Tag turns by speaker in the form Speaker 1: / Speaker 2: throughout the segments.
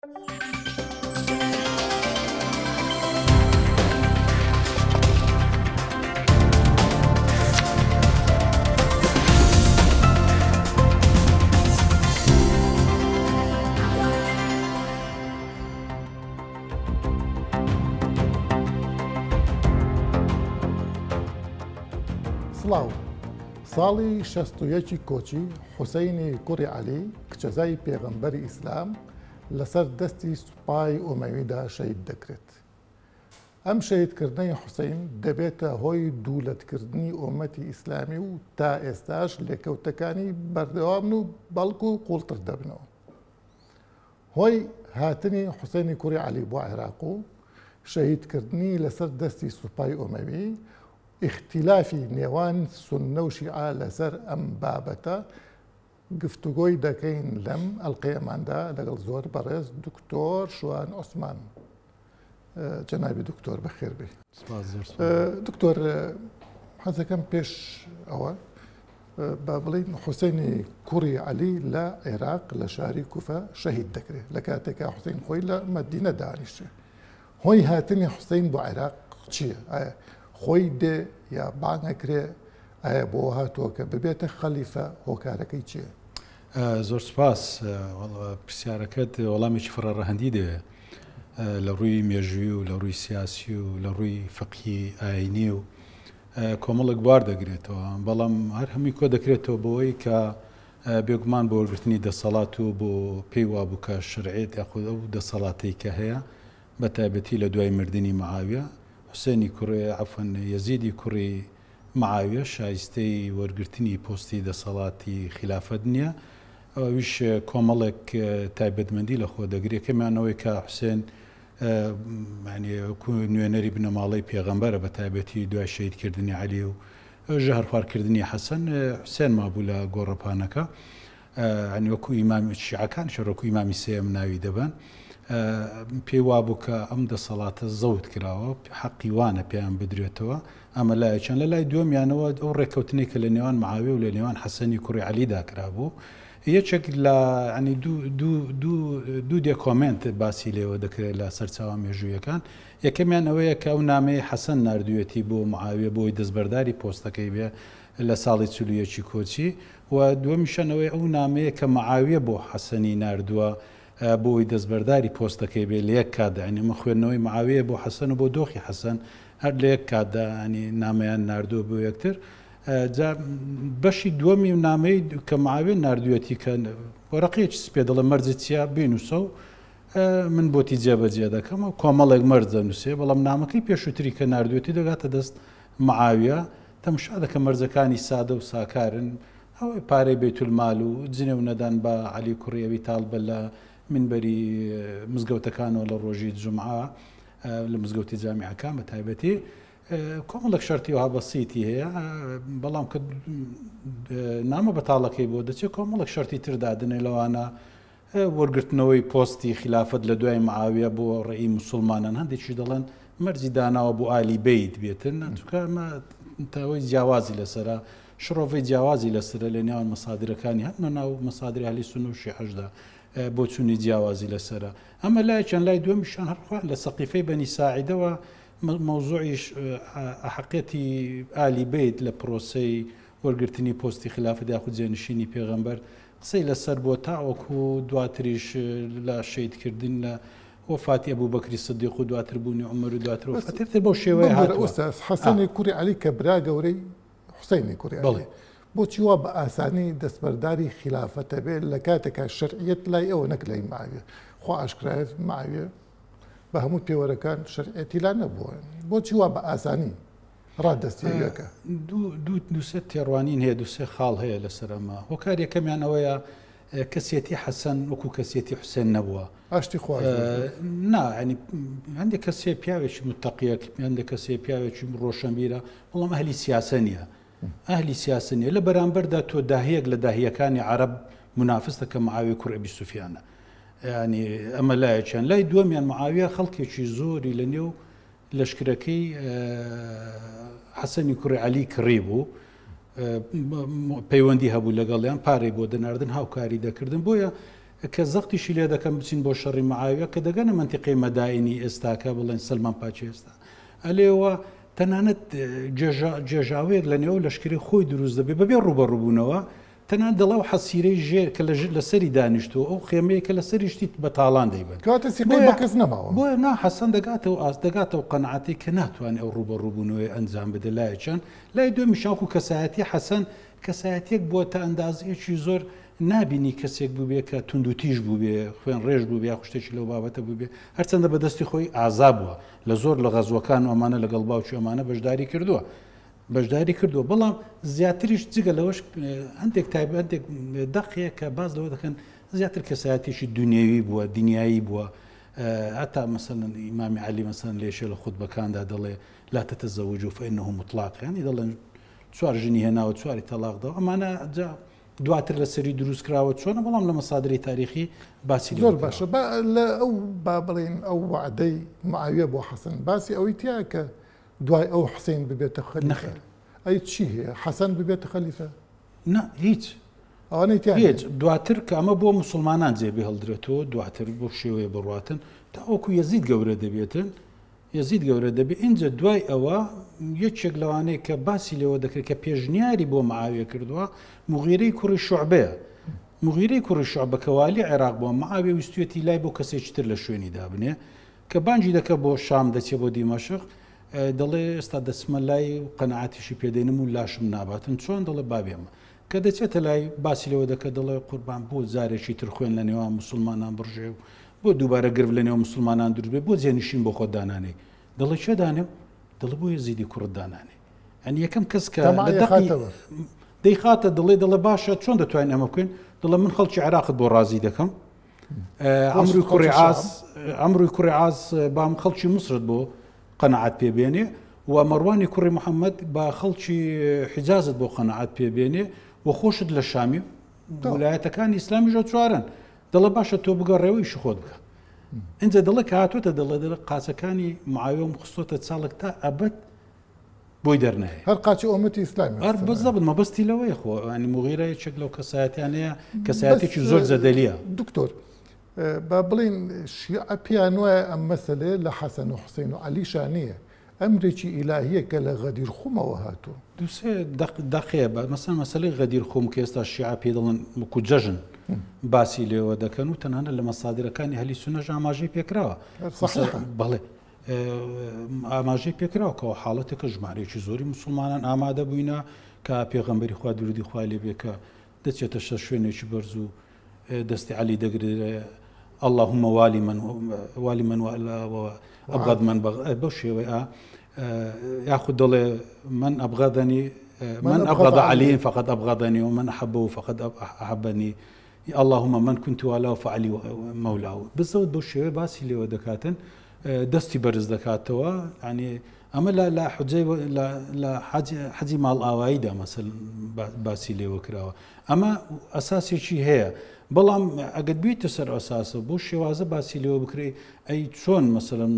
Speaker 1: سڵاو. ساڵی 61 کۆچی حوسەینی کوڕی عەلی کچەزای پێغەمبەری ئیسلام لەسەر دەستی سوپای ئومەویدا شەهید دەکرێت. ئەم شەهیدکردنەی حوسەین دەبێتە هۆی دوولەتکردنی ئۆمەتی ئیسلامی و تا ئێستاش لێکەوتەکانی بەردەوامن و بەڵکو قوڵتر دەبنەوە. هۆی هاتنی حوسێنی کوڕی عەلی بۆ عێراق و شەهیدکردنی لەسەر دەستی سوپای ئۆمەوی، ئیختیلافی نێوان سوننە و شیعە لەسەر ئەم بابەتە گفتوگۆی دەکەین لەم ئەڵقەیەماندا لەگەڵ زۆر بەڕێز دکتۆر شوان عوسمان. جەنابی دکتۆر بەخێر بێی. دکتۆر حەزەکەم پێش ئەوە با بڵین حوسێنی کوڕی عەلی لە عێراق لە شاری کوفە شەهید دەکرێت لە کاتێکا حوسین خۆی لە مەدینە دانیشتێ هۆی هاتنی حوسین بۆ عێراق چییە؟ ئایا خۆی دێ یا بانگ ئەکرێ؟ ئایا بۆ هاتووە کە ببێتە خەلیفە؟ هۆکارەکەی چییە؟
Speaker 2: زۆر سپاس. پرسیارەکەت وەڵامێکی فرە ڕەهەندی دەوێ لە ڕووی مێژووی و لە ڕووی سیاسی و لە ڕووی فقهی ئاینی و کۆمەڵێک بوار دەگرێتەوە بەڵام هەر هەمووی کۆ دەکرێتەوە بەوەی کە بێگومان بۆ وەرگرتنی دەسەڵات و بۆ پێی وابوو کە شەرعیەت یاخود ئەو دەسەڵاتەی کە هەیە بە تایبەتی لە دوای مردنی معاویە حوسێنی کوڕی عەفوەن یەزیدی کوڕی معاویە شایستەی وەرگرتنی پۆستی دەسەڵاتی خیلافەت نییە ئەویش کۆمەڵێک تایبەتمەندی لە خۆ دەگرێت یەکەمیان ئەوەی کە حوسێن یانی وەکو نوێنەری بنەماڵەی پێغەمبەرە بە تایبەتی دوای شەهیدکردنی عەلی و ژەهرخوارکردنی حەسەن حوسێن مابوو لە گۆڕەپانەکە یانی وەکو ئیمامی شیعەکان وەکو ئیمامی سێیەم ناوی دەبەن پێی وابوو کە ئەم دەسەڵاتە زەوت کراوە حەقی وانە پێیان بدرێتەوە ئەمە لایەکیان لە لای دووەمیانەوە ئەو ڕێککەوتنەی کە لە نێوان معاویە و لە نێوان حەسەنی کوڕی عەلیدا کرابوو یەکێک لە ینی دوو دێکۆمێنت باسی لێوە دەکرێت لە سەرچاوە مێژوویەکان یەکەمیان ئەوەیە کە ئەو نامەی حەسەن ناردوویەتی بۆ معاویە بۆی دەستبەرداری پۆستەکەی بێ لە ساڵی 41 کۆچی و دووەمیشیان ئەوەیە ئەو نامەیە کە معاویە بۆ حەسەنی ناردووە بۆ ئەوی دەستبەرداری پۆستەکەی بێ لە یەک کاتدا یانی ئەمە خوێندنەوەی معاویە بۆ حەسەن و بۆ دۆخی حەسەن هەر لە یەک کاتدا ینی نامەیان ناردووە بۆ یەکتر جا بەشی دووەمی نامەی کە معاویە ناردوویەتی کە وەرەقەیەکی سپێ دەڵێ مەرجت چییە بینووسە و من بۆتی جێبەجێ دەکەم و کۆمەڵێک مەرج دەنووسێ بەڵام نامەکەی پێشووتری کە ناردوویەتی دەگاتە دەست معاویە تەمشا دەکە مەرجەکانی سادە و ساکارن ئەوەی پارەی بەیتولمال و جنێو نەدان بە عەلی کوڕی ئەبی تاڵبە لە مینبەری مزگەوتەکانەوە لە ڕۆژی جومعە لە مزگەوتی جامیعەکان بە تایبەتی کۆمەڵێک شەرتی وها بەسیتی هەیە بەڵام کە نامە بەتاڵەکەی بۆ دەچێت کۆمەڵێک شەرتی تر دادنێ لەوانە وەرگرتنەوەی پۆستی خیلافەت لە دوای معاویە بۆ ڕێی موسڵمانان، هەندێکیش دەڵێن مەرجی داناوە بۆ ئالی بەیت بێتن، چونکە ئەمە تاوەی جیاوازی لەسەرە، شڕۆڤەی جیاوازی لەسەرە لە نێوان مەسادرەکانی هەر ناو مەسادری ئەهلی سوننە و شیعەشدا بۆچوونی جیاوازی لەسەرە. ئەمە لایەکیان، لای دووەمیشیان هەر خۆیان لە سەقیفەی بەنی ساعیدەوە مەوزوعی ئەحەقیەتی ئالی بەیت لە پرۆسەی وەرگرتنی پۆستی خیلافەت یاخود جێنشینی پێغەمبەر قسەی لەسەر بووە تاوەکو دواتریش لە شەهیدکردن لە وەفاتی ئەبوبەکری سدیق و دواتر بوونی عومەر و دواتر وەفاتی تر بەو شێوەیە
Speaker 1: ببورە
Speaker 2: هاتووە.
Speaker 1: ئوستاز حەسەنی کوڕی عەلی کە برا گەورەی حوسەینی کوڕی عەلی بۆچی وا بە ئاسانی دەستبەرداری خیلافەتە بێ لە کاتێکا شەرعیەت لای ئەوە نەک لای معاویە خوا ئاشکرایە معاویە بە هەموو پێوەرەکان شەرعیەتی لا نەبووە بۆچی وا بە ئاسانی ڕادەستی ئەوێکە.
Speaker 2: دوو سێ تێڕوانین هەیە، دوو سێ خاڵ هەیە لەسەر ئەمە. هۆکار یەکەمیان ئەوەیە کەسێتی حەسەن وەکو کەسێتی حوسێن نەبووە.
Speaker 1: ئاشتی خواز بوو.
Speaker 2: نا، یانی هەندێک کەس هەیە پیاوێکی متەقیە، هەندێک کەس هەیە پیاوێکی ڕۆشنبیرە، بەڵام ئەهلی سیاسە نییە. ئەهلی سیاسە نییە. لە بەرامبەردا تۆ داهیەک لە داهیەکانی عەرەب منافستە کە معاویە کوڕی ئەبی سوفیانە. یانی ئەمە لایەکیان. لای دووەمیان معاویە خەڵکێکی زۆری لە نێو لەشکرەکەی حەسەنی کوڕی عەلی کڕی بوو پەیوەندی هەبوو لەگەڵیان پارەی بۆ دەناردن هاوکاری دەکردن بۆیە کە زەختیشی لێ دەکەن بچین بۆ شەڕی معاویە کە دەگەنە مەنتیقەی مەدائینی ئێستاکە بڵێن سەلمان پاکی ئێستا ئەلێوە تەنانەت گێژاوەیەک لە نێو لەشکری خۆی دروست دەبێ بەبێ ڕووبەڕووبوونەوە تەنانەت دەڵێ ئەو حەسیرەی ژێر کە لە لەسەری دانیشتووە ئەو خێمەیە کە لەسەریشتی بە تاڵان دەیبەن.
Speaker 1: کەواتە سیقەی بە کەس نەماوە.
Speaker 2: بۆیە نا حەسەن دەگاتەوە ئاست دەگاتەوە قەناعەتێک کە ناتوانێ ئەو ڕووبەڕووبوونەوەیە ئەنجام بدە لایەکیان، لای دووەمیشیان وەکوو کەسایەتی حەسەن کەسایەتیەک بووە تا ئەندازەیەکی زۆر نابینی کەسێک بووبێ کە توندوتیژ بووبێ، خوێنڕێژ بووبێ یاخود شتێکی لەو بابەتە بووبێ، هەرچەندە بە دەستی خۆی ئازا بووە لە زۆر لە غەزوەکان و ئەمانە لەگەڵ باوکی ئەمانە بەشداری کردووە. بەشداری کردووە، بەڵام زیاتریش جگە لەوەش هەندێک تایبەت هەندێک دەق هەیە کە باس لەوە دەکەن زیاتر کەسایەتێکی دنیاوی بووە دنیایی بووە هەتا مەسەلەن ئیمامی عەلی مەسەلەن لێشێ لە خوتبەکاندا دەڵێ لا تتزوجوا فإنه مطلق یعنی دەڵێن چوار ژنی هێناوە چواری تەلاق داوە ئەمانە جا دواتر لەسەری دروست کراوە چۆنە بەڵام لە مەسادری تاریخی باسی
Speaker 1: زۆر باشە با لە ئەو با بڵێن ئەو وعدەی معاویە بۆ حەسەن باسی ئەوەی تیا کە دوای ئەو حسین ببێتە خەلیفە؟
Speaker 2: نەخێر.
Speaker 1: ئەی چی هەیە؟ حەسەن ببێتە خەلیفە؟
Speaker 2: نا هیچ.
Speaker 1: ئەوانەی تیا نییە.
Speaker 2: هیچ. دواتر کە ئەمە بۆ موسڵمانان جێ بهێڵدرێتەوە دواتر بەو شێوەیە بڕواتن تاوەکو یەزید گەورە دەبێتن یەزید گەورە دەبێت ئینجا دوای ئەوە یەکێک لەوانەیە کە باسی لێوە دەکرێت کە پێشنیاری بۆ معاویە کردووە موغیرەی کوڕی شوعبەیە موغیرەی کوڕی شوعبە کە والی عێراق بووە معاویە ویستویەتی لای بۆ کەسێکی تر لە شوێنی دابنێ کە بانگی دەکە بۆ شام دەچێ بۆ دیمەشق دەڵێ ئێستا دەچمە لای و قەنەعاتیشی پێدێنم و لاشم ناباتن چۆن دەڵێ بابێمە کە دەچێتە لای باسی لەوە دەکە دەڵێ قوربان بۆ جارێکی تر خوێن لە نێوان مسلمانان بڕژێ و بۆ دووبارە گرفت لە نێو مسلمانان دروست بێ بۆ جێنشین بۆ خۆت دانانێ دەڵێ کێ دانێم دەڵێ بۆ یەزیدی کوڕت دانانێ ئەنی یەکەم کەس کە لە دەقی دەیخاتە دڵێ دەڵێ باشە چۆن دەتوانین ئەمە بکەین دەڵێ من خەڵکی عێراقت بۆ ڕازی دەکەم عەمروی کوڕی عاس عەمروی کوڕی عاس بام خەڵکی مسرت بۆ قەنەعات پێ بێنێ و مەڕوانی کوڕی محەممەد با خەڵکی حجازت بۆ قەنەعات پێ بێنێ و خۆشت لە شامی ولایەتەکانی ئیسلامیشەوە چوارن دەڵێ باشە تۆ بگەڕێەوە ئیشی خۆت بکە اینجا دەڵێ کە هاتوتە دەڵێ دەڵێ قاچەکانی معاویەم خستۆتە چاڵک تا ئەبەد بۆی دەرنایە.
Speaker 1: هەر قاچی ئۆمەتی ئیسلامی
Speaker 2: هەر
Speaker 1: خستە.
Speaker 2: بزەبت مەبەستی لەوەیە خۆ ینی موغیرە یەکێک لەو کەسایەتیانەیە کەسایەتێکی زۆر جەدەلیە.
Speaker 1: دکتۆر با بڵێین شیعە پێیان وایە ئەم مەسەلەیە لە حەسەن و حوسەین و عەلیشا نییە، ئەمرێکی ئیلاهییە کە لە غەدیر خومەوە هاتووە.
Speaker 2: دوو سێ دەق دەقەیە بە مەسەلەن مەسەلەی غەدیر خوم کە ئێستا شیعە پێی دەڵێن وەکوو جەژن باسی لێوە دەکەن و تەنانەت لە مەسادرەکانی ئەهلی سوننەش ئاماژەی پێکراوە.
Speaker 1: سەحیحە.
Speaker 2: بەڵێ ئاماژەی پێکراوە کەەوە حاڵەتێکە ژمارەیەکی زۆری مسلمانان ئامادە بووینە کە پێغەمبەری خوا درودی خوای لێبێ کە دەچێتە سەر شوێنێکی بەرز و دەستی عەلی دەگرێ اللهم والی من والی من وابغض من بەو شێوەیە یاخود دەڵێ من أبغضني من أبغض علي فقد أبغضني ومن أحبه فقد أحبني اللهم من كنت والاه فعلی مولاه بزەوت بەو شێوەیە باسی لێوە دەکاتن دەستی بەرز دەکاتەوە ینی ئەمە لە لە حجەی لە حەجی ماڵئاواییدا مەسەل باسی لێوە کراوە ئەمە ئەساسێکی هەیە بەڵام ئەگەر بیتە سەر ئەساسە بۆ شێوازە باسی لێوە بکرێ ئەی چۆن مەسەلەن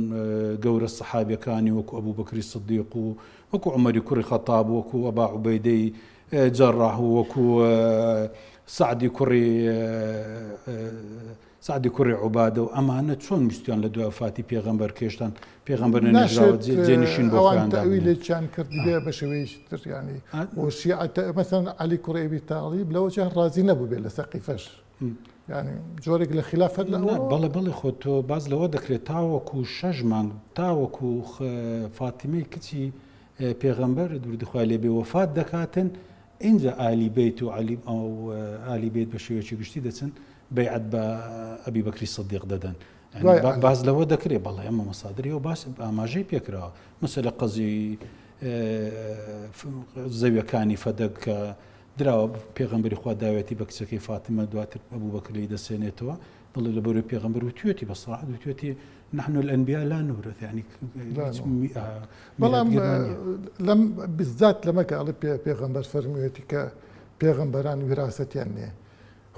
Speaker 2: گەورە سەحابەکانی وەکو ئەبوو بەکری سدیق و وەکو عمەری کوڕی خەتاب وەکو ئەبا عوبەیدەی جەڕاح و وەکو سەعدی کوڕی سەعدی کوڕی عوبادە و ئەمانە چۆن ویستیان لە دوای وەفاتی پێغەمبەر کێشتان پێغەمبەر نەنێژراوە
Speaker 1: ناشێت
Speaker 2: جێنشین بۆ
Speaker 1: ئەوان
Speaker 2: خۆیان دابنێن.
Speaker 1: تەئویلێکیان کردبێ بە شێوەیەکی تر یانی و شیعە مەسەلەن عەلی کوڕی ئەبی تاڵیب لەوە چیان ڕازی نەبووبێ لە سەقیفەش یانی جۆرێک لە خیلاف هەر لە
Speaker 2: نا
Speaker 1: ئەوەوە
Speaker 2: بەڵێ بەڵێ خۆ تۆ باس لەوە دەکرێت تاوەکو شەش مانگ تاوەکو فاتیمەی کچی پێغەمبەر درودی خوای لێ بێ وەفات دەکاتن ئینجا ئالی بەیت و عەلی ئالی بەیت بە شێوەیەکی گشتی دەچن بەیعەت بە ئەبی بەکری سدیق دەدەن باس لەوە دەکرێت بەڵێ ئەمە مەسادری و باس ئاماژەی پێکراوە مەسەلە قەزی زەویەکانی فەدەک کە دراوە پێغەمبەری خوا داوێتی بە کچەکەی فاتمە دواتر ئەبوو بەکر لێی دەسێنێتەوە دەڵێ لە بەرەی پێغەمبەر وتوێتی بە سەراحەت وتوێتی نحن الأنبياء لا نورث يعني
Speaker 1: بەڵام لەم بالذات لەمە کە ئەڵێ پێغەمبەر فەرموویەتی کە پێغەمبەران ویراسەتیان نییە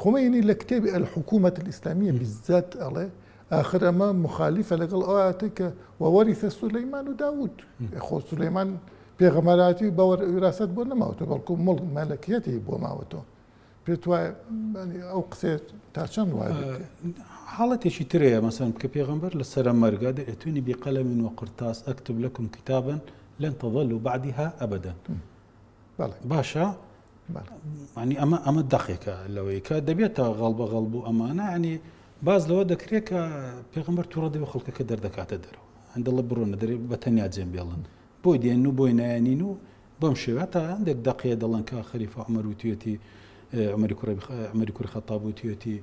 Speaker 1: خومەینی لە کتێبی الحکومة الإسلامیە بالذات ئەڵێ ئاخر ئەمە مخالیفە لەگەڵ ئەو ئایەتەی کە وورث سولەیمان و داود خۆ سولەیمان پێغەمبەرایەتی بە ویراسەت بۆ نەماوەتەوە بەڵکو مڵک مەلەکیەتی بۆ ماوەتەوە. پێت وایە ئەو قسەیە تا چەند وایە؟
Speaker 2: حاڵەتێکی ترەیە مەسەن کە پێغەمبەر لە سەرە مەرگە ائتونی بقلم وقرطاس اكتب لكم كتابا لن تضلوا بعدها ابدا باشە ینی ئەمە ئەمە دەقێکە لەوەی کە دەبێتە غەڵبە غەڵب و ئەمانە ینی باز لەوە دەکرێت کە پێغمبەر تووڕە دەبێت خەڵکەکە دەردەکاتە دەرەوە هەندڵە بڕۆنە دەرێ بە تەنیا جێم بێڵن بۆی دێن و بۆی نایەنین و بەم شێوە تا هەندێک دەقەیە دەڵێن کە خەلیفە عومەر وتویەتی عومەری کوڕی عومەری کوڕی خەتاب وتویەتی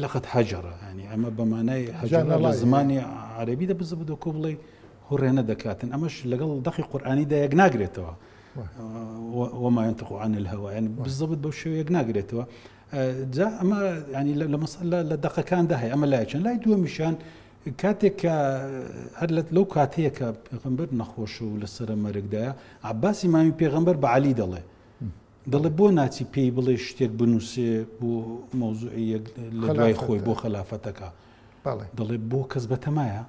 Speaker 2: لقد هەجەرە ینی ئەمە بە مانای هەجەرە لە زمانی عەرەبی دە بزبدۆ کۆ بڵێ هوڕێنە دەکاتن ئەمەش لەگەڵ دەقی قورئانیدا یەک ناگرێتەوە وما ينطق عن الهوى يعني بالضبط بەو شێوە یەک ناگرێتەوە جا ئەمە ینی لە مەسەلە لە دەقەکاندا هەیە ئەمە لایەکیان لای دووەمیشیان کاتێک کە هەر لەو کاتەیە کە پێغەمبەر نەخۆش و لە سەرە مەرگدایە، عەباسی مامی پێغەمبەر بە عەلی دەڵێ، دەڵێ بۆ ناچی پێی بڵێ شتێک بنووسێ بۆ مەوزوعی یەک لە دوای خۆی بۆ خەلافەتەکە. دەڵێ بۆ کەس بەتەمایە؟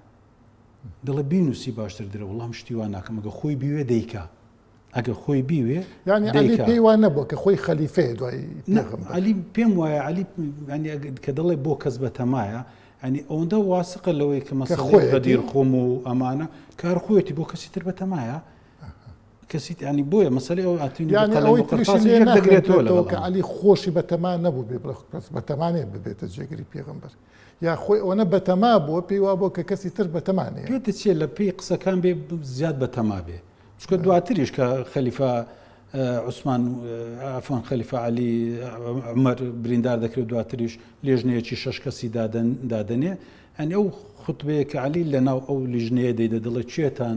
Speaker 2: دەڵێ بینوسی باشتر درە وەڵام شتی وا ناکەم ئەگە خۆی بیوێ دەیکا. ئەگەر خۆی بیوێ
Speaker 1: یانی عەلی پێی وا نەبووە کە خۆی خەلیفەیە دوای
Speaker 2: پێغەمبەر. عەلی پێم وایە عەلی یانی کە دەڵێ بۆ کەس بەتەمایە یانی ئەوەندە واسقە لەوەی کە مەسەلەی غەدیر خۆم و ئەمانە کار خۆیەتی بۆ کەسی تر بەتەمایە کەسی ینی بۆیە مەسەلەی ئەو ئاتونی
Speaker 1: یانی ئەوەی تریشی لێ دەگرێتەوە لەگەڵ کە عەلی خۆشی بەتەما نەبوو بێ بڵێ کەس بەتەمانێ ببێتە جێگری پێغەمبەر یا خۆی ئەوەنە بەتەما بووە پێی وابووە کە کەسی تر بەتەما نییە.
Speaker 2: پێ دەچێت لە پێی قسەکان بێ زیاد بەتەما بێ چونکە دواتریش کە خەلیفە عوسمان عەفوان خەلیفە عەلی عومەر بریندار دەکرێت دواتریش لێژنەیەکی شەش کەسی دادەنێ ئەنی ئەو خوتبەیە کە عەلی لەناو ئەو لیژنەیە دەیدە دەڵێ کێتان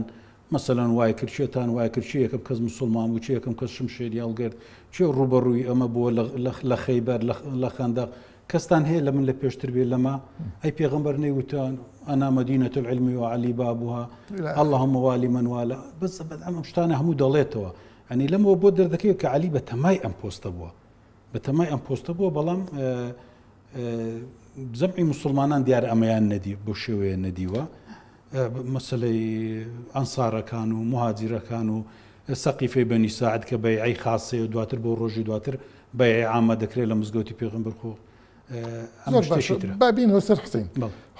Speaker 2: مەسەلەن وای کرد کێتان وای کرد کێ یەکەم کەس مسوڵمان بوو کێ یەکەم کەس شمشێری هەڵگرت کێ ڕووبەڕووی ئەمە بووە لە خەیبەر لە خەندەق کەستان هەیە لە من لە پێشتر بێ لەمە ئەی پێغەمبەر نەیوتە انا مدینە العلم وعلی بابها اللهم والی من والا بەس ئەم شتانە هەموو دەڵێتەوە ئەنی لەمەوە بۆ دەردەکەوێت کە عەلی بە تەمای ئەم پۆستە بووە بە تەمای ئەم پۆستە بووە بەڵام جەمعی مسلمانان دیار ئەمەیان نەدی بۆ شێوەیە نەدیوە مەسلەی ئەنسارەکان و مهاجرەکان و سەقیفەی بەنی ساعد کە بەیعەی خاصەیە و دواتر بۆ ڕۆژی دواتر بەیعەی عامە دەکرێت لە مزگەوتی پێغەمبەر خۆ
Speaker 1: ئەم شتێکی ترە. با بینەوە سەر حسین.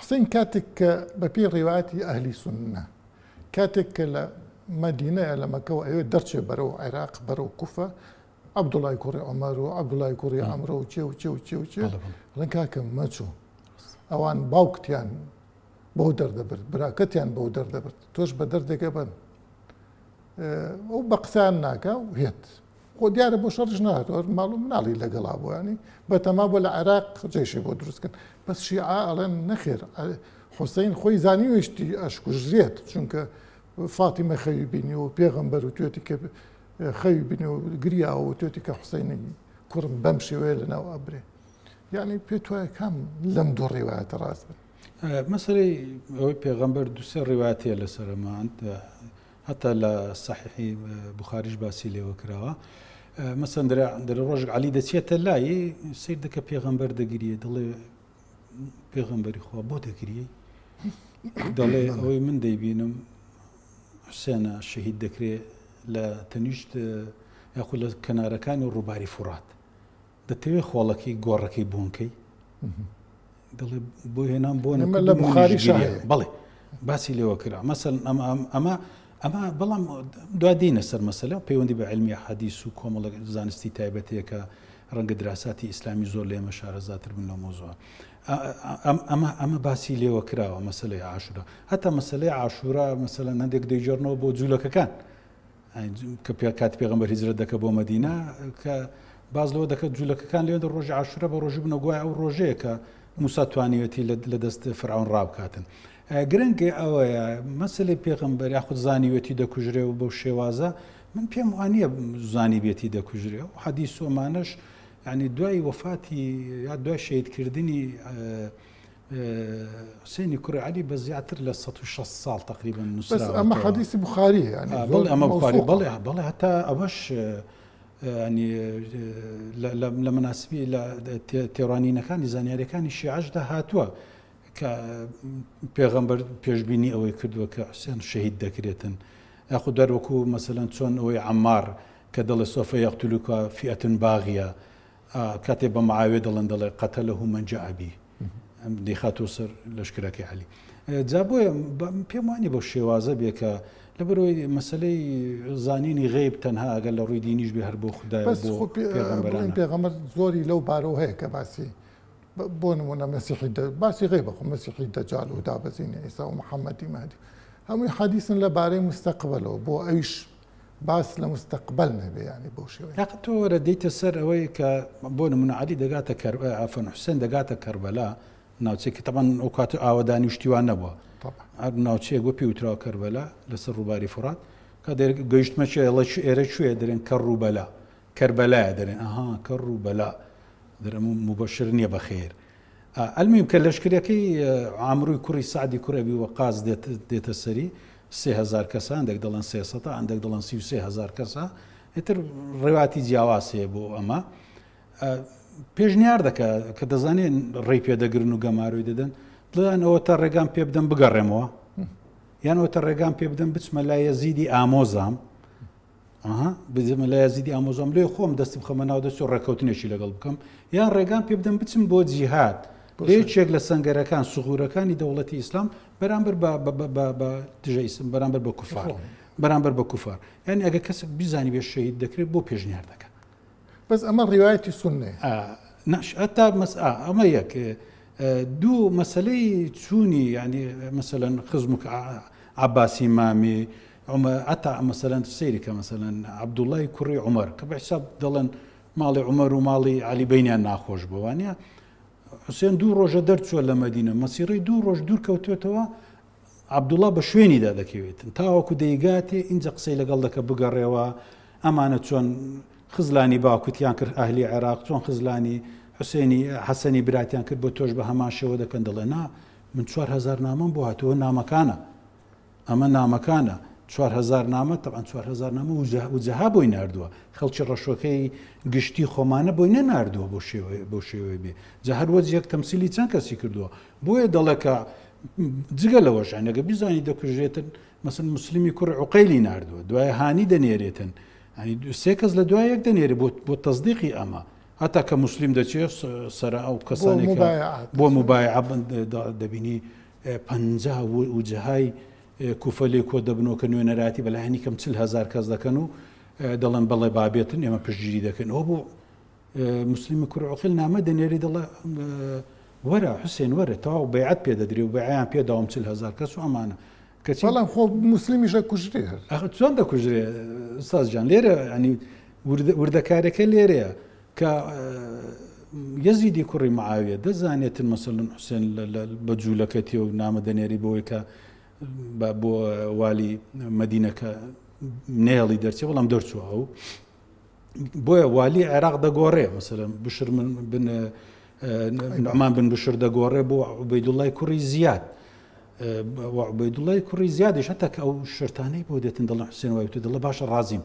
Speaker 1: حسین کاتێک کە بەپێی ڕیوایەتی ئەهلی سوننە کاتێک کە لە مەدینەیە لە مەکەوە ئەوێ دەرچێ بەرەو عێراق بەرەو کوفە عەبدوڵای کوڕی عومەر و عەبدوڵای کوڕی عەمرە و چێ و چێ و چێ و چێ ئەڵێن کاکە مەچۆ ئەوان باوکتیان بەو دەردەبرد براکەتیان بەو دەردەبرد تۆش بە دەردێکە بن ئەو بە قسەیان ناکا و هێت خۆ دیارە بۆ شەڕش نهاتوە ماڵ و مناڵی لەگەڵا بوو ینی بەتەما بۆ لە عێراق جێشی بۆ دروستکرد بەس شیعە ئەڵێن نەخێر حوسین خۆی زانیویشتی ئەشکوژرێت چونکە فاتیمە خەوی بینی و پێغەمبەر و توێتی کە خەوی بینی و گریاوە و توێتی کە حوسینی کوڕم بەم شێوەیە لەناو ئەبرێ یعنی پێت وایە کام لەم دوو ڕیوایەتە ڕاست بن
Speaker 2: مەسەلەی ئەوەی پێغەمبەر دوسێ ڕیواتەیە لەسەر ئەمە هەتا لە سەحیحی بوخاریش باسی لێوە کراوە مەسەن دەرە ڕۆژێک عەلی دەچێتە لای سیر دەکە پێغەمبەر دەگریێ دەڵێ پێغەمبەری خوا بۆ دەگریێ دەڵێ ئەوەی من دەیبینم حوسێنە شەهید دەکرێ لە تەنیشت یاخود لە کەنارەکانی ڕووباری فورات دەتەوێ خۆڵەکەی گۆڕەکەی بۆنکەی دەڵێ بۆ هێنام بۆ
Speaker 1: لە بخاری
Speaker 2: بەڵێ باسی لێوە کرا مەسەل ئەمە ئەمە بەڵام دوا دینە سەر مەسەلە پەیوەندی بە علمی حەدیث و کۆمەڵە زانستی تایبەتەیەکە ڕەنگە دراساتی ئیسلامی زۆر لێمە شارەزاتر بن لەو مۆزوع ئەمە ئەمە باسی لێوە کراوە مەسلەی عاشورا هەتا مەسلەی عاشورا مەسەلەن هەندێک دەیگێڕنەوە بۆ جوولەکەکان کە پێ کاتی پێغەمبەر هیجرەت دەکە بۆ مەدینە کە باز لەوە دەکات جوولەکەکان لێندە ڕۆژی عاشورا بە ڕۆژی بنە گوایە ئەو ڕۆژەیە کە موسا توانیوێتی لە دەست فرعون ڕابکاتن گرنگ ئەوەیە مەسلەی پێغەمبەر یاخود زانیوێتی دەکوژرێ و بەو شێوازە من پێم وانە زانی بێتی دەکوژرێ و حەدیث و ئەمانەش یعنی دوای وەفاتی یا دوای شەهیدکردنی حوسێنی کوڕی عەلی بە زیاتر لە 160 ساڵ تقریبا
Speaker 1: نووسراوە ئەمە حەدیسی بخاری
Speaker 2: یعنی بەڵێ ئەمە بخاری بەڵێ بەڵێ هەتا ئەوەش ینی لە مناسبی لە تێڕانینەکانی زانیاریەکانی شیعەشدا هاتووە کە پێغەمبەر پێشبینی ئەوەی کردووە کە حوسێن شەهید دەکرێتن یاخود دەروەکو مەسەلەن چۆن ئەوەی عەمار کە دەڵێ سۆفە یەقتلوکە فیئەتن باغیە. کاتێ بە معاویە دەڵێن دەڵێ قتله من جاء به دەیخاتەوە سەر لەشکرەکەی عەلی. جا بۆیە پێم وانی بەو شێوازە بێ کە لەبەرەوەی مەسلەی زانینی غەیب تەنها ئەگەر لە ڕووی دینیش بێ هەر بۆ خودای
Speaker 1: بەس
Speaker 2: بۆ
Speaker 1: خۆ
Speaker 2: پێغەمبەرانە.
Speaker 1: پێغەمبەر زۆری لەو بارەوە هەیە کە باسی بۆ نمونە مەسیحی باسی غەیبە خۆ مەسیحی دەجال و دابەزینی عیسا و محەممەدی مەهدی هەمووی حەدیسن لە بارەی مستەقبلەوە بۆ ئەویش باس لە مستەقبەل نەبێ یانی بەو شێوەیە.
Speaker 2: یاخ تۆ وەرە دێیتە سەر ئەوەی کە بۆ نمونە عەلی دەگاتە کەر عەفوەن حوسێن دەگاتە کەربەلا ناوچەیەکی تەبعەن ئەو کاتە ئاوەدانی و شتی وا نەبووە هەر ناوچەیەک بۆ پێ وتراوە کەربەلا لەسەر ڕووباری فورات کە گەیشتمە چێ ئەڵێ ئێرە کوێ دەرێن کەڕووبەلا کەربەلایە دەرێن ئەها کەڕووبەلا دەرێن مبەشر نییە بەخێر ئەلمیم کە لەشکرەکەی عامروی کوڕی سەعدی کوڕی ئەبی وەقاس دێتە سەری 3000 کەسە هەندێک دەڵێن 300 هەندێک دەڵێن 33 هزار کەسە ئیتر ڕێواتی جیاواز هەیە بۆ ئەمە پێشنیار دەکە کە دەزانێن ڕێی پێدەگرن و گەمارۆی دەدەن دڵیان ئەوە تا ڕێگام پێ بدەم بگەڕێمەوە یان ئەوە تا ڕێگام پێ بدەم بچمە لای یەزیدی ئامۆزام ئەها بزمە لە یەزیدی ئامۆزام لێ خۆم دەستم خەمە ناو دەست و ڕێککەوتنێکی لەگەڵ بکەم یان ڕێگام پێ بدەم بچم بۆ جیهاد لە یەکێک لە سەنگەرەکان سغورەکانی دەوڵەتی ئیسلام بەرامبەر بە دژە ئیسلام بەرامبەر بە کوفار بەرامبەر بە کوفار یعنی ئەگە کەسێک بیزانی بێ شەهید دەکرێت بۆ پێشنیار دەکە
Speaker 1: بەس ئەمە ڕیوایەتی سوننەیە.
Speaker 2: ناش هەتا مەس ئەمە یەک دوو مەسلەی چوونی ینی مەسەلەن خزم و عباسی مامی عتا مەسەلەن سەیری کە مەسەلەن عەبدوڵای کوڕی عومەر کە بە حساب دەڵێن ماڵی عومەر و ماڵی عەلی بینیان ناخۆش بووانە حوسێن دوو ڕۆژە دەرچووە لە مەدینە مەسیڕی دوو ڕۆژ دوور کەوتوێتەوە عەبدوڵا بە شوێنیدا دەکەوێتن تاوەکو دەیگاتێ ئینجا قسەی لەگەڵ دەکە بگەڕێوە ئەمانە چۆن خزلانی باوکتیان کرد ئەهلی عێراق چۆن خزلانی حوسێنی حەسەنی براتیان کرد بۆ تۆش بە هەمان شێوە دەکەن دەڵێ نا من 4000 نامەم بۆ هاتووە نامەکانە ئەمە نامەکانە 4000 نامە تەبعەن 4000 نامە وجەها بۆی ناردووە خەڵکی ڕەشۆکەی گشتی خۆمانە بۆی نەناردووە بۆ شێوەی بۆ شێوەی بێ جا هەر وەجێک تەمسیلی چەند کەسی کردووە بۆیە دەڵێ کە جگە لەوەش یانی ئەگەر بیزانی دەکوژرێتن مەسەن مسلمی کوڕ عقەیلی ناردووە دوای هانی دەنێرێتن ینی سێ کەس لە دوای یەک دەنێرێ بۆ بۆ تەصدیقی ئەمە هەتا کە مسلیم دەچێت سەر ئەو کەسانێک بۆ مبایعە دەبینی پەنجا وجهای کوفە لێ کۆ دەبنەوە کە نوێنەراتی بەلایانی کەم 40 هزار کەس دەکەن و دەڵێن بەڵێ بابێتن ئێمە پشتگیری دەکەن ئەو بۆ موسلیمی کوڕی عوقیل نامە دەنێری دەڵێ وەرە حوسێن وەرە تەواو بەیعەت پێ دەدرێ و بەیعیان پێ داوم 40 هزار کەس و ئەمانە
Speaker 1: کەچی بەڵام خۆ موسلیمیش ئەکوژرێ هەر.
Speaker 2: ئەخ چۆن دەکوژرێ ئوستاز جان لێرە ینی وردەکارەکە لێرەیە کە یەزیدی کوڕی معاویە دەزانێتن مەسەلەن حوسێن بە جوولەکەتی و نامە دەنێری بۆی کە بۆ والی مەدینەکە نێڵی دەرچێ بەڵام دەرچووە ئەو بۆیە والی عێراق دەگۆڕێ مەسەلەن بشر من بن نعمان بن بشر دەگۆڕێ بۆ عوبەیدوڵای کوڕی زیاد عوبەیدوڵای کوڕی زیادیش هەتا کە ئەو شرتانەی بۆ دێتن دەڵێن حوسێن وای وتو دەڵێ باشە ڕازیم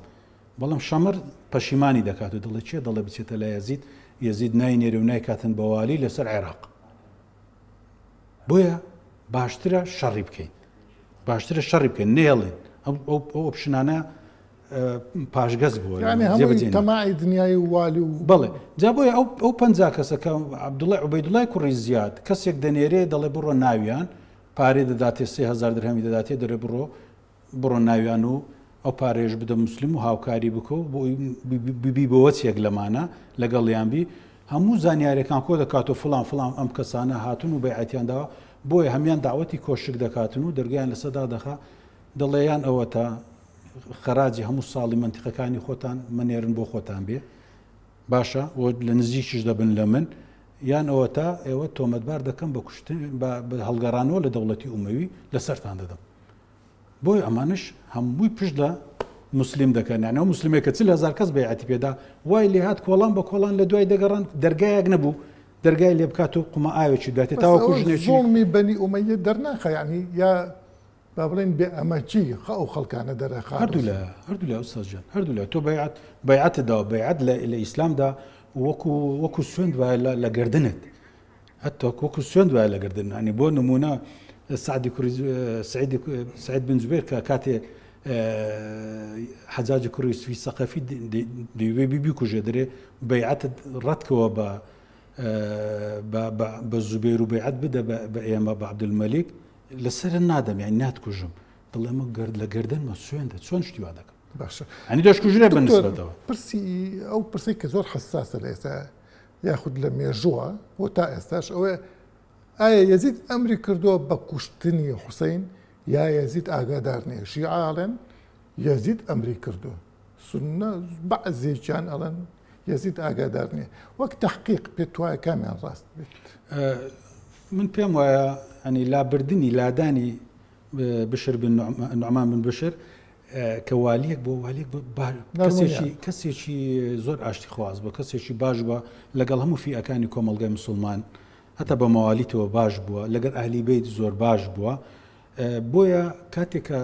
Speaker 2: بەڵام شەمەر پەشیمانی دەکات و دەڵێ چێ دەڵێ بچێتە لای یەزید یەزید ناینێرێ و نایکاتن بە والی لەسەر عێراق بۆیە باشترە شەڕی بکەین باشترە شەڕی بکەین نێڵین ئەو ئۆپشنانە پاشگەز بووە
Speaker 1: یانی هەمووی تەماعی دنیای و والی و
Speaker 2: بەڵێ جا بۆیە ئەو ئەو 50 کەسە کە عەبدوڵای عوبەیدوڵای کوڕی زیاد کەسێک دەنێرێ دەڵێ بڕۆ ناویان پارەی دەداتێ 3000 درهەمی دەداتێ دەرێ بڕۆ بڕۆ ناویان و ئەو پارەیەش بدە مسلم و هاوکاری بکە و بۆ ببی بۆ وەچێک لەمانە لەگەڵیان بی هەموو زانیارەکان کۆ دەکات و فڵان فڵان ئەم کەسانە هاتون و بەیعەتیان داوە بۆیە هەمان داوەتی کۆشک دەکاتن و دەرگیان لەسەدا دەخا دەڵێیان ئەوەتا خەراجی هەموو ساڵی مەنتیقەکانی خۆتان مەنێرن بۆ خۆتان بێ باشە و لە نزیکیش دەبن لە من یان ئەوەتا ئێوە تۆمەتبار دەکەم بە کوشتن بە هەڵگەڕانەوە لە دەوڵەتی ئومەوی لەسەرتان دەدەم بۆیە ئەمانش هەمووی پشت لە مسلیم دەکەن یعنی ئەو مسلمێک کە 40 هزار کەس بەیعەتی پێدا وای لێهات کۆڵان بە کۆڵان لە دوای دەگەڕان دەرگایەک نەبوو دەرگای لێ بکات و قومە ئاوێکی دواتێ تاوەکو ژنێکی
Speaker 1: زوڵمی بەنی ئومەیە دەرناخە یعنی یا با بڵێین بێ ئەمەکی خە ئەو خەڵکانە دەرەخا.
Speaker 2: هەردوولا هەردوولا ئوستاز جان هەردوولا تۆ بەیعەت بەیعەتت داوە بەیعەت لە لە ئیسلامدا وەکو وەکو سوێند وایە لە لە گەردنت هەتا وەکو سوێند وایە لە گەردن ینی بۆ نمونە سعدی کوڕی سعیدی سعید بن جوبێر کە کاتێ حەجاجی کوڕی یوسفی سەقەفی دەیوێ بیکوژێ دەرێ بەیعەتت ڕەتکەوە بە بە زوبێر و بەیعەت بدە بە ئێمە بە عەبدولمەلیک لەسەر نادەم یانی ناتکوژم دەڵێمە گرد لە گردنمە سوێندە چۆن شتی وا دەکەم
Speaker 1: باشە
Speaker 2: ئەنی دەشکوژرێ بە نسبەتەوە
Speaker 1: پرسی ئەو پرسی کە زۆر حساسە لە ئێستا یاخود لە مێژووە بۆ تا ئێستاش ئەوەیە ئایا یەزید ئەمری کردووە بە کوشتنی حوسین یا یەزید ئاگادار نییە شیعە ئەڵێن یەزید ئەمری کردووە سوننە بەعزێکیان ئەڵێن یەزید ئاگادار نییە وەک تەحقیق پێت وایە کامیان ڕاست بێت؟
Speaker 2: من پێم وایە ئەنی لابردنی لادانی بشر بن نعمان بن بشر کە والیەک بۆ والیەک کەسێکی کەسێکی زۆر ئاشتی خواز بوو کەسێکی باش بووە لەگەڵ هەموو فیئەکانی کۆمەڵگای مسلمان هەتا بە مەوالیتەوە باش بووە لەگەر ئەهلی بەیت زۆر باش بووە بۆیە کاتێک کە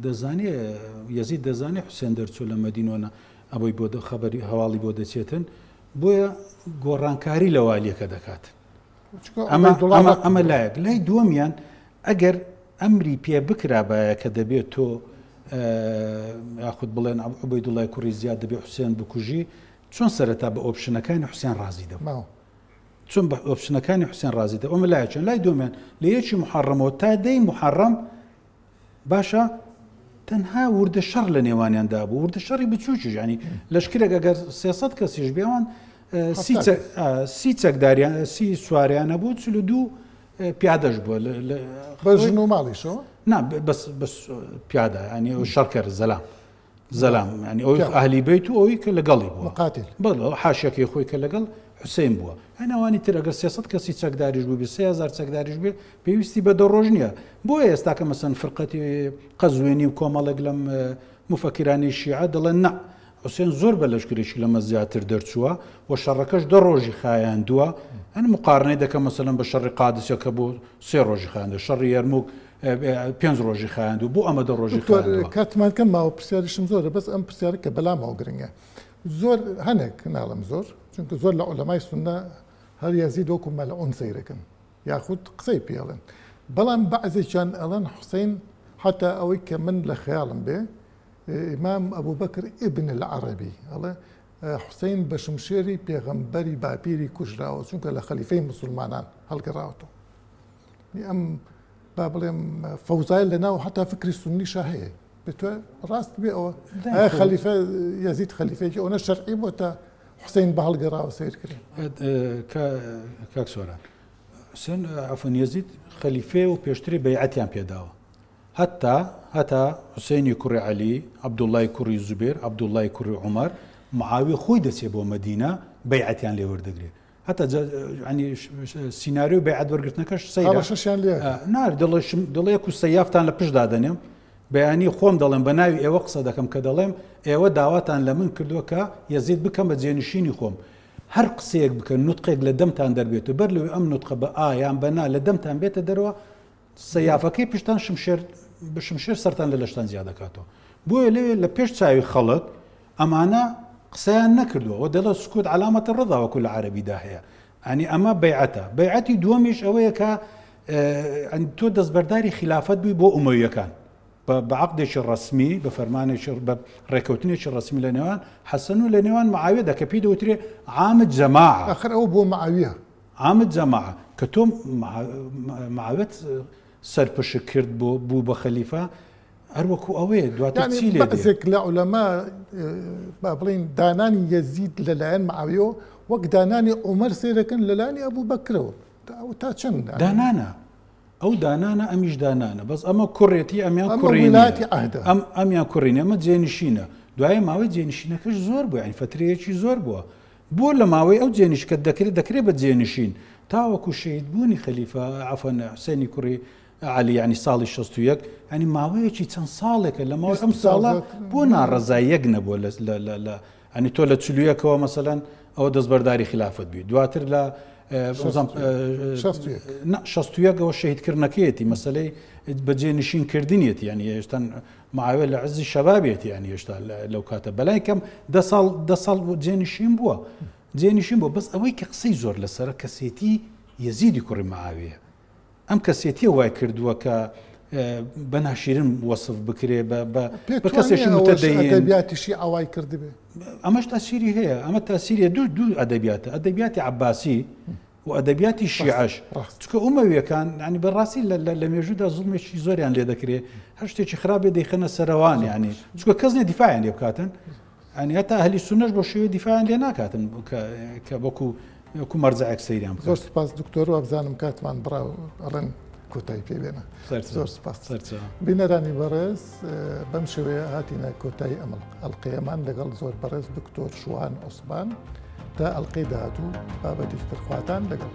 Speaker 2: دەزانێ یەزید دەزانێ حوسێن دەرچوو لە مەدینۆنە ئەوەی بۆ خەبەری هەواڵی بۆ دەچێتن بۆیە گۆڕانکاری لە والیەکە دەکات ئەمە لایەک لای دووەمیان ئەگەر ئەمری پێ بکرابایە کە دەبێت تۆ یاخود بڵێن عوبەیدوڵای کوڕی زیاد دەبێ حوسێن بکوژی چۆن سەرەتا بە option ەکانی حوسێن ڕازی دەبوو چۆن بە option ەکانی حوسێن ڕازی دەبوو ئەمە لایەکیان لای دووەمیان لە یەکی محەڕەمەوە تا دەی محەڕەم باشە تەنها وردە شەڕ لە نێوانیاندا بوو وردە شەڕی بچووکیش ینی لەشکرێک ئەگەر 300 کەسیش بێوان سی چەکداریان سی سواریان هەبوو 42 پیادەش بووە
Speaker 1: بە ژن و ماڵیشەوە
Speaker 2: نا بەس بەس پیادە ینی شەڕکەر زەلام زەلام یانی ئەوی ئەهلی بەیت و ئەوی کە لەگەڵی بووە
Speaker 1: مقاتل
Speaker 2: بەڵێ ئەو حاشیەکەی خۆی کە لەگەڵ حوسین بووە یانی ئەوانی تر ئەگەر 300 کەسی چەکداریش بووبێ 3000 چەکداریش بێ پێویستی بە دە ڕۆژ نییە بۆیە ئێستا کە مەسەن فرقەتی قەزوێنی و کۆمەڵێک لەم مفەکرانی شیعە دەڵێن نا حوسێن زۆر بە لەشکرێکی لەمە زیاتر دەرچووە و شەڕەکەش دە ڕۆژی خایاندووە هەن مقارنەی دەکەم مەسەلەن بە شەڕی قادسیە کە بۆ سێ ڕۆژی خایاندووە شەڕی یەرموک پێنج ڕۆژی خایاندووە بۆ ئەمە دە ڕۆژی
Speaker 1: دکتۆر
Speaker 2: خایاندووە.
Speaker 1: کاتمان کەم ماوە پرسیاریشم زۆرە بەس ئەم پرسیارە کە بەلامەوە گرنگە زۆر هەنێک ناڵێم زۆر چونکە زۆر لە عولەمای سوننە هەر یەزید وەکو مەلعون سەیرەکەن یاخود قسەی پێ ئەڵێن بەڵام بەعزێکیان ئەڵێن حوسین حتا ئەوەی کە من لە خەیاڵم بێ ئیمام ئەبوبەکر ئیبن العەرەبی ئەڵێ حوسین بە شمشێری پێغەمبەری باپیری کوژراوە چونکە لە خەلیفەی موسڵمانان هەڵگەڕاوەتەوە ئەم با بڵێم فەوزای لە ناو حتا فکری سنیشا هەیە بێتوە ڕاست بێ ئەوە خەلیفە یەزید خەلیفەیەکی ئەوە شەرعی بۆ تا حوسین بە هەڵگەڕاوە سیر کرد
Speaker 2: کاک سۆران حسێن عفوا یەزید خەلیفەیە و پێشتری بەیعەتیان پێداوە هەتا هەتا حوسەینی کوڕی عەلی، عەبدوڵڵای کوڕی زوبێر، عەبدوڵڵای کوڕی عومەر، معاویە خۆی دەچێ بۆ مەدینە بەیعەتیان لێ وەردەگرێ. هەتا یانی سیناریۆی بەیعەت وەرگرتنەکەش سەیرە.
Speaker 1: هەڕەشەشیان لێ ئەکا.
Speaker 2: نا دەڵێ دەڵێ یەک و سەیافتان لە پشت دادەنێم، بەیانی خۆم دەڵێم بە ناوی ئێوە قسە دەکەم کە دەڵێم ئێوە داواتان لە من کردووە کە یەزید بکەم بە جێنشینی خۆم. هەر قسەیەک بکەن نوتقێک لە دەمتان دەربێت و بەر لەوەی ئەم نوتقە بە ئا یان بە نا لە دەمتان بێتە دەرەوە سەیافەکەی پشتان شمشێر بە شمشێر سەرتان لە لەشتان جیا دەکاتەوە بۆیە لەوێ لە پێش چاوی خەڵک ئەمانە قسەیان نەکردووە و دەڵێ سکوت عەلامەتە ڕضا وەکو لە عەرەبیدا هەیە ئەنی ئەمە بەیعەتە بەیعەتی دووەمیش ئەوەیە کە تۆ دەستبەرداری خلافەت بووی بۆ ئومەویەکان بە عقدێکی ڕسمی بە فەرمانێکی بە ڕێکەوتنێکی ڕسمی لە نێوان حەسەن و لە نێوان معاویەدا کە پێی دەوترێ عام جەماعە
Speaker 1: ئەخر ئەو بۆ معاویە
Speaker 2: عام جەماعە کە تۆ معاویەت سەرپشک کرد بۆ بوو بە خەلیفە هەر وەکو ئەوەیە دواتر چی لێ دێ؟
Speaker 1: بەعزێک لە عولەما با بڵێین دانانی یەزید لەلایەن معاویەوە وەک دانانی عومەر سەیرەکەن لەلایەنی ئەبوبەکرەوە تا چەند
Speaker 2: دانانە ئەو دانانە ئەمیش دانانە بەس ئەمە کوڕێتی ئەمیان کوڕی ئەم ئەمیان کوڕین ئەمە جێنشینە دوای ماوەی جێنشینەکەش زۆر بوو یانی فترەیەکی زۆر بووە بۆ لە ماوەی ئەو جێنیشکە دەکرێت دەکرێت بە جێنشین تاوەکو شەهید بوونی خەلیفە عەفوەن حوسێنی کوڕی عەلی یانی ساڵی 61 ینی ماوەیەکی چەند ساڵێکە لە ماوەی ئەم ساڵە بۆ ناڕەزاییەک نەبووە لە لە لە لە ینی تۆ لە چلویەکەوە مەسەلەن ئەوە دەستبەرداری خلافەت بووی دواتر لە شەستویەکەوە شەهیدکردنەکەیەتی مەسلەی بەجێ نشین کردنیەتی ینی هێشتا معاویە لە عزی شەبابێتی یانی هێشتا لەو کاتە بەلای کەم دە ساڵ دە ساڵ جێنشین بووە جێنشین بووە بەس ئەوەی کە قسەی زۆر لەسەرە کەسێتی یەزیدی کوڕی معاویە ئەم کەسێتیە وای کردووە کە بە ناشیرن وەسف بکرێ بە کەسێکی متدەین
Speaker 1: ئەدەبیاتی شیعە وای کردبێ.
Speaker 2: ئەمەش تاسیری هەیە، ئەمە تاسیریە دوو دوو ئەدەبیاتە، ئەدەبیاتی عەباسی و ئەدەبیاتی شیعەش. چونکە ئومەویەکان ینی بەڕاستی لە مێژوودا زوڵمێکی زۆریان لێ دەکرێ، هەر شتێکی خراپ بێ دەیخەنە سەرەوان، ینی چونکە کەس نیە دیفاعیان لێ بکاتن. ینی هەتا ئەهلی سوننەش بۆ شێوەی دیفاعیان لێ ناکاتن کە وەکو وەکو مەرجەعێک سەیریان بکات.
Speaker 1: زۆر سوپاس دکتۆر، وابزانم کاتمان بڕا و ئەڵێن کۆتایی پێ بێنە. زۆر سوپاس. بینەرانی بەڕێز بەم شێوەیە هاتینە کۆتایی ئەم ئەڵقەیەمان لەگەڵ زۆر بەڕێز دکتۆر شوان عوسمان تا ئەڵقەی داهاتوو بابەتێکی تر خواتان لەگەڵ.